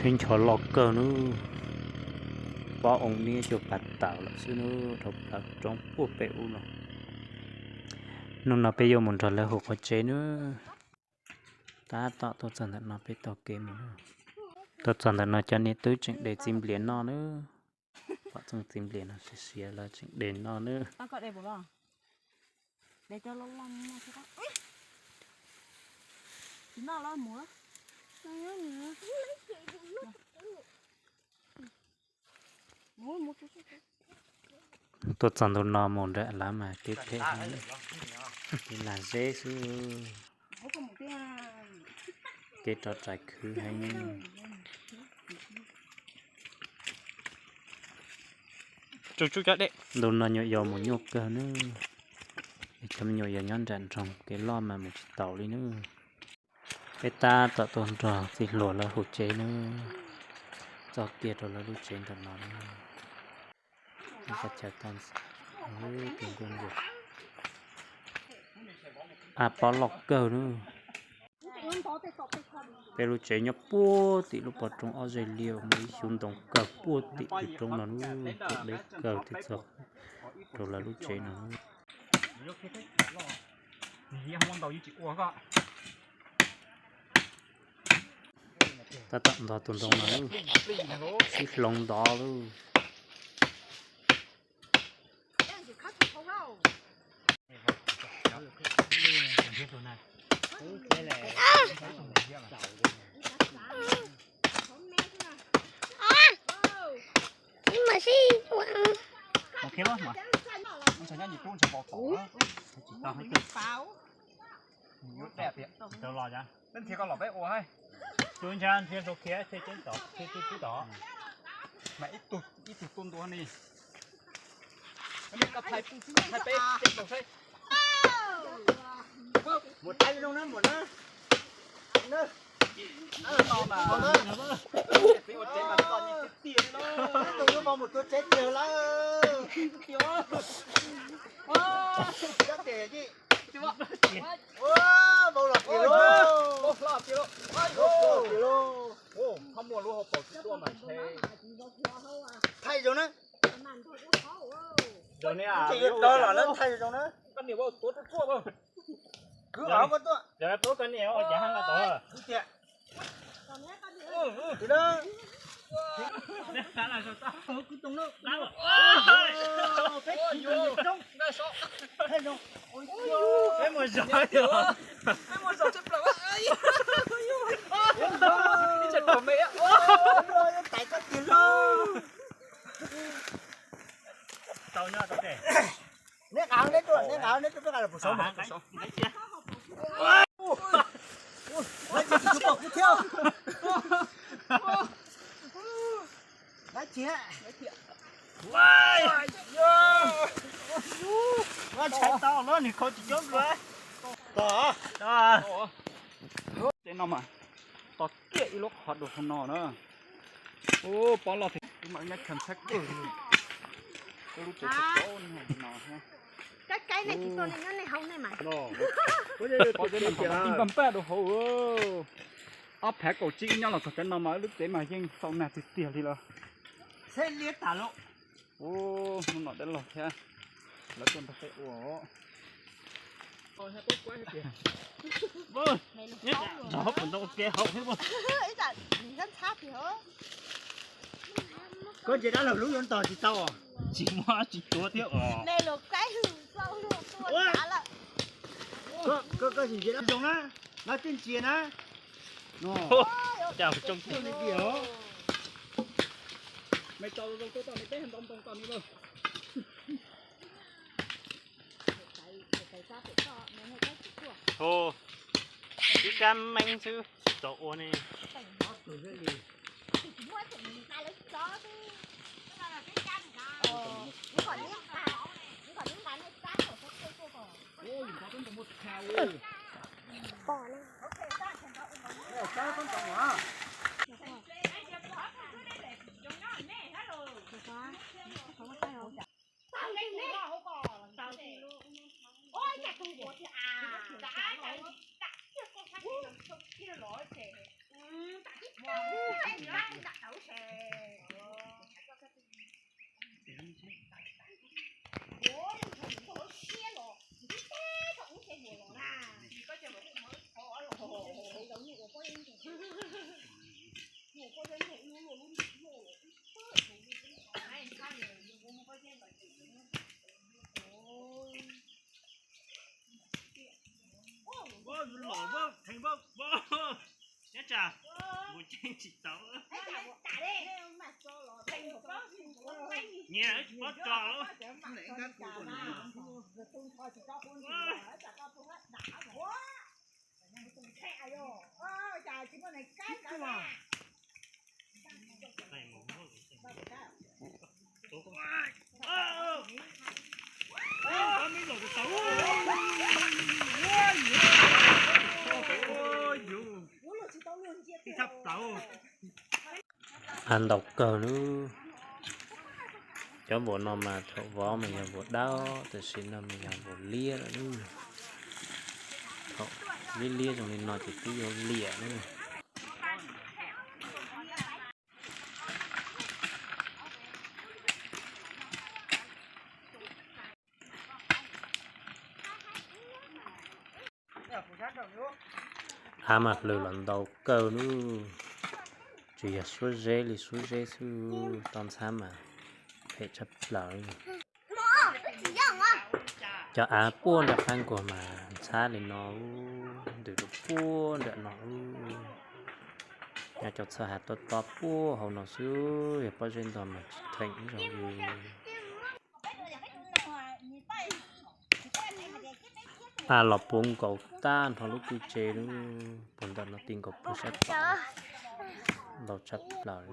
Teb ncho loj kawg nawb, pob oo niab cuag pas tawm lawm xwb nawb, dhau plaws roob puag pem ub no. Hnub no peb yuav mus nrog lawv hu qhov tsev nawb. Tab tom tuaj txog ntawm no peb taug kev mus. Tuaj txog ntawm no cov niag tub tseem de txiv nplias noj nawb. Pom txooj txiv nplias no siav siav lawv tseem de noj nawb. Tuaj txog ntu no mus nram lawv mas kev phem, kev lag zeb xwb. Kev rov rais khwv heev. Ntu no nyuam yaus mus nyuaj kawg nawb. Cov me nyuam yaus nyob nram nroog kev loj mas mus tsis taus li nawb. Peb tab tom tuaj nrog txiv hluas lawv hu tsev nawb. Txog kiag rau lawv lub tsev ntawm no nawb. Qhov chaw tau ntxiv, tus nkauj nraug, ab pob loj kawg nawb. Peb lub tsev nyob puag tim lub pov roob ob zeg liaj, muaj ib xyuv ntoo kawg puag tim tus roob no nawb, tuaj deb kawg thiaj txog rau lawv lub tsev no. Tab tom ntog tus ntoo no, sib hloov ntov lawm. Tus ntshai nrhiav rau khiav thiaj ceeb tod, thiaj tub tub tod. Mas ib tug tu ntua ni. Koj thaij peb ceeb tod saib. Mus thaij zoo na, mus na. Txiv ua tsev mas txom nyem tiag tiag li no. Tus yuav mus tua tsev tiag lawm. Tiag tiag. Ua, vau los tiag lauj. Vau los tiag lauj. Thaij muaj lub hauv paus tsis tuaj mas ntshe. Thaij zoo na. Tseem yuav dog los lawm, thaij zoo na. Koj niam vau tuav ruaj ruaj. Kwv av koj tuaj. Yog tuav koj niam ua cas haj no tod. Kwv tiag. Kwv na. Peb mus zov, peb mus zov tshaj plaws. Ib tsam tom me. Tais koj tiag lauj. Tau nyob tau. Neb nqa neb tuaj, neb nqa neb tuaj, peb nqa los pus saud mas. Lawv tsis tsis pom kuv thiab. Lawv tsis. Ua tshais tau lawm, nws khau tsis coob dua. Tod. Tsev no mas tos kiag ib lub qhov dua hauv no na. Ub, pob loj thiab. Ub, mas nyob kham tshab kawg li. Koj lub tsev tsis tau no thiab. Kab kaib nej tsis tuaj nej nyob nej hauv nej mas. Pob zeb mas npaj npaj rau hauv. Ob phav kaum tsib nyob los txog cov no mas lub tsev mas yeej txaus nag tiag tiag li lawm. Txheb liab tas lauj. Ub, hnub no dab laug thiab, lawv tuaj nrog peb ua. Zov puas ntau ua ke hauv thiab. Koj ntsia dab laug lub yuav ntog tsis tau. Tsis muaj tsis tuav thiab os. Koj ntsia dab zoo na, lawv twb ntsia na. Cas zoo tiag. Me tau zoo tuaj tau me teb ntoo ntoo tau me lauj. Hu, ib kab meeb xwb tsis txaus ua ne. Nyias tsis paub tso lawm. Av ntau kawg lub. Cov vuas no mas thaum vov mas yog vuas dawb, tam sim no mas yog vuas liab lawm lub. Thaum liab liab zoo li no ces twb yuav liam lub. Av mas hlws los ntau kawg lub. Tsis yog suab zeb li, suab zeb xwb, toj ntxhab mas phem tshaj plaws. Cov av puag nram qab nkuag mas ntxhab li no, ntws rau puag nram no. Nyob cov txhoj hav tob tob puag hauv no xwb, yog pob zeb ntog mas tsis theem ib zaug li. Av los puv nkaus tag nrho lub kwj tse lub, puag ntawm no ti nkaus puag sab tod, ntau tshaj plaws li.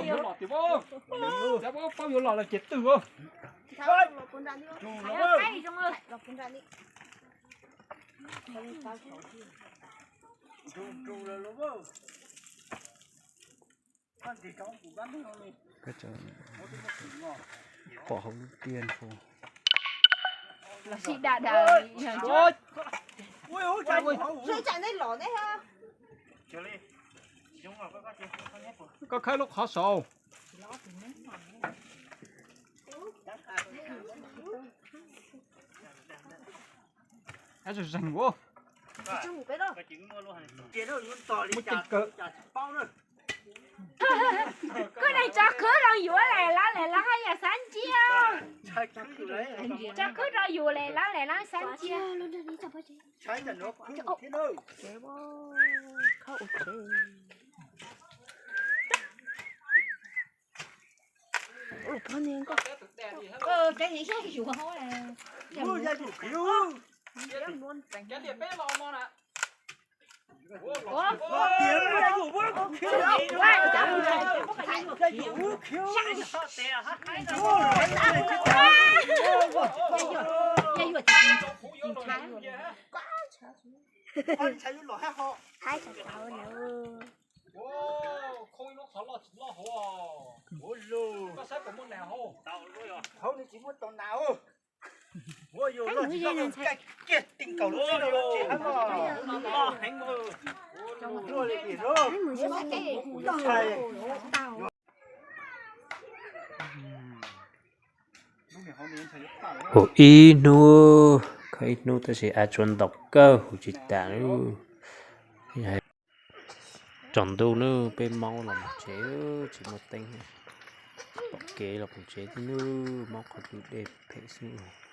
Yuav los tiag, paub yuav los lawm ces twg. Pom hauv lub tiaj. Koj khawb lub qhov saud. Zeeg ua. Muaj ceem kawg. Koj neeg tso khwb rau yus lawm, lawv lawv haj yam xav ntsia. Tso khwb rau yus lawm, lawv lawv xav ntsia. Hauv no tsis muaj tau nas. Hu ib hnub, khawb ib hnub tab sis av tsuas ntau kawg hu tsis tas li. Tsaus ntuj nawb, peb maub los mus tsev, tsis muaj teeb, tsis pom kev los mus tsev thiab nawb, maub qhov twg dej phem xwb.